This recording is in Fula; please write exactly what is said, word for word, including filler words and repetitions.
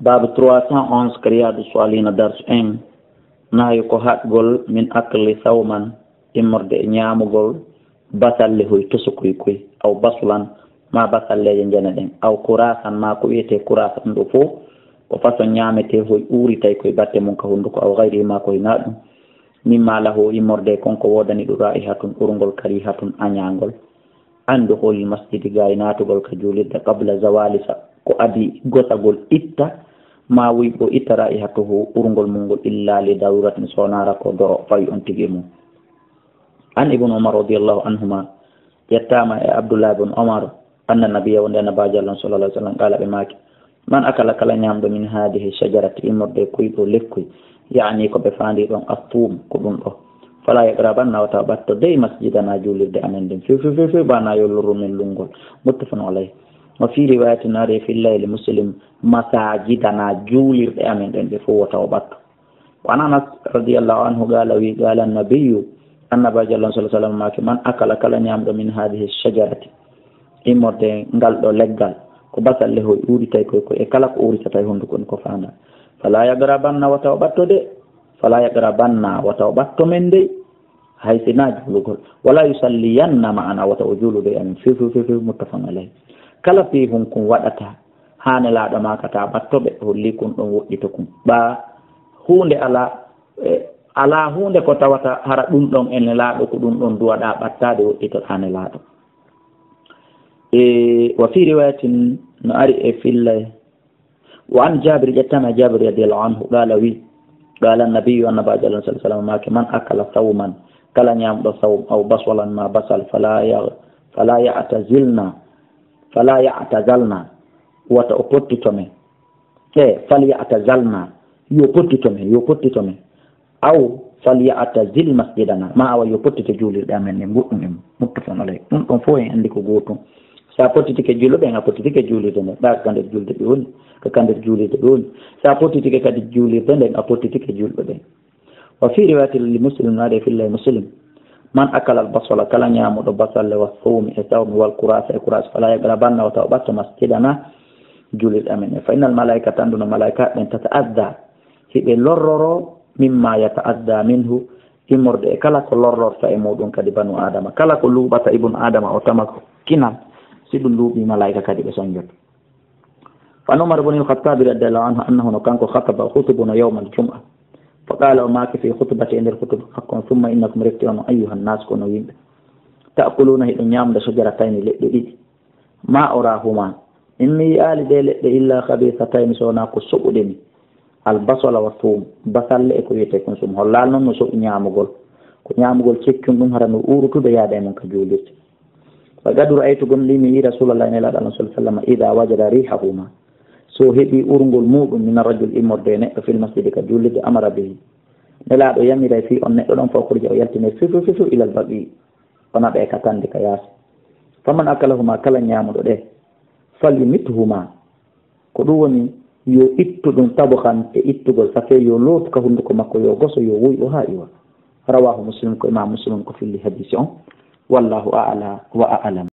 Baabu trois cent onze, ka Riyadu Salihina, darsu en, nahyu ko haɗgol min akli sawman, immorde e ñaamugol basalle hoy tosokoy koy, aw basulan, ma basalleeje njene ɗen, aw kurasan, ma ko wiyetee kurasa, ɗum ɗo fof ko façon ñaametee hoy uuritay koy batte mum ka hunnduko, aw gayri, ma ko hinaa ɗum, mimma lahu, immorde kon ko woodani ɗum raihatun, urngol, karihatun, añaangol. An dukhulil masjidi, gaay naatugol ka juulirde, qabla zawali sa, ko adii gosagol itta, ma wuyɓo itta raihatuhu, urngol mum ngol, illa li daruratin, so wonaa ko doro fawi on tigi e mum. An Ibnu Umar radiyallahu anhuma, yettaama e Abdullah ibn Umar, anna nabiyya, wonde Annabaajo Allah sallallahu alaihi wasallam, qala, ɓe maaki, man akala, kala ñaamɗo, min hadihi shajarati, immorde e koy ɗo lekkoy, yaani ko ɓe faandi ɗon, attuum, ko ɗum ɗo, fala yaqrabanna, wata o ɓatto dey masjidana, juulirde amen nden, few, few, few, few, bana yo lorru men lunngol. Muttafaqun alayh. Wa fi riwayatin, ari fi layli Muslim, masajidana, juulirɗe amen ɗen, ɗe fof wata o ɓatto. Wa an Anas radiyallahu anhu qala, wi, qala nabiyyu, Annabaajo Allah sallallahu alaihi wasallam maaki, man akala, kala ñaamɗo, min hadihi shajarati, immorde ngal ɗo leggal, ko basalle hoy uuritay koy koy, e kala ko uuritata e hunnduko on ko faanda, fala yaqrabanna, wata o ɓatto de, fala yaqrabanna, wata o ɓatto men dey, hay si na juulugol, wala yusalliyanna ma'ana, wata o juulude e amen, few, few, few, few, muttafaqun alayh. Kala fii hunkun waɗata, haa Nelaaɗo maaka ta ɓatto ɓe, holli kun ɗon woɗɗito kun. Ɓa huunde alaa, e, alaa huunde ko tawata hara ɗum ɗon e Nelaaɗo, ko ɗum ɗon duwaɗaa ɓattaade, woɗɗito haa Nelaaɗo. E, wa fi riwayatin, no ari e fillay, wa an Jabir, ƴettama e Jabir radiyallahu anhu, qala, wi, qala nabiyyu, Annabaajo Allah sallallahu alaihi wasallam maaki, man akala sawman, kala ñaamɗo sawm, aw basalan ma basal, fala ya-, fala ya'tazilna, fala ya'tazalna, wata o pottito men. E, fal ya'tazalna, yo pottito men, yo pottito men. Aw fal ya'tazil masjidana, ma awa yo pottito juulirɗe amen ɗen, goɗɗum e mum. Muttafaqun alayh. Ɗum ɗon fof en anndi ko gootum. Sa pottitike juulɓe ɓen, a pottitike juulirde nden. Ɓa ko ka nder juulde ɓe woni, ko ka nder juulirde ɓe woni. Sa pottitike kadi juulirde nden, a pottitike juulɓe ɓen. Wa fi riwayatin li Muslim, no ari e fillay Muslim, man akala al basala, kala ñaamuɗo basalle, wa thawmi, e sawmi, wal kurasa, e kurasa, fala yaqrabanna, wata o ɓatto masjidana, juulirɗe amen ɗen. Fa innal malaikata, annduno malaika ɓen, tata'adda, hiɓe lorroro, mimma yata'adda minhu, immorde e kala ko lorrorta e muɗum kadi banu Adama. Kala ko luuɓata ibnu Adama o tama ko kinal, si ɗum luuɓi malaika kadi ɓe sonjoto. Fa an Umar ibn al-Khattab radiyallahu anhu annahu, no kanko, khataba, o hutubuno yawmal jum'a. Fa qala, o maaki fi khutbati, e nder khutuba makko on, thumma innakum, refti on, ayyuhan nas, kono yimɓe, ta'kuluna, hiɗon ñaamda, shajaratayni, leɗɗe ɗiɗi. Ma urahuma, min mi yi'aali ɗe leɗɗe, illa khabithatayni, so wonaa ko soɓuɗe mi. Al basala wa thum, basalle e ko wiyetee kon sum. Hollaali non no soɓi ñaamugol. Ko ñaamugol keccun ɗum, hara no uurutude yaada e mum ka juulirde. Wa qad ra'aytu, gomɗii mi yi'i, Rasulallah, Nelaaɗo Allah sallallahu alaihi wasallam, idha wajada rihahuma, so heɓi urngol muɗum, min ar-rajul, immorde e neɗɗo, fil masjidi, ka juulirde, amara bihi, Nelaaɗo yamiray fii on neɗɗo ɗon, fa ukhrija, o yaltinay, fiw, fiw, fiw, fiw, ilal baqi, o naɓa e katande ka yaasi. Faman akalahuma, kala ñaamuɗo ɗe, falyumithuma, ko ɗum woni, yo ittu ɗum tabhan, e ittugol safee, yo lootu ka hunnduko makko, yo goso, yo woy o haa iwa. Rawahu Muslim, ko Imam Muslim ko filli hadiisi on. Wallahu a'la wa a'lam.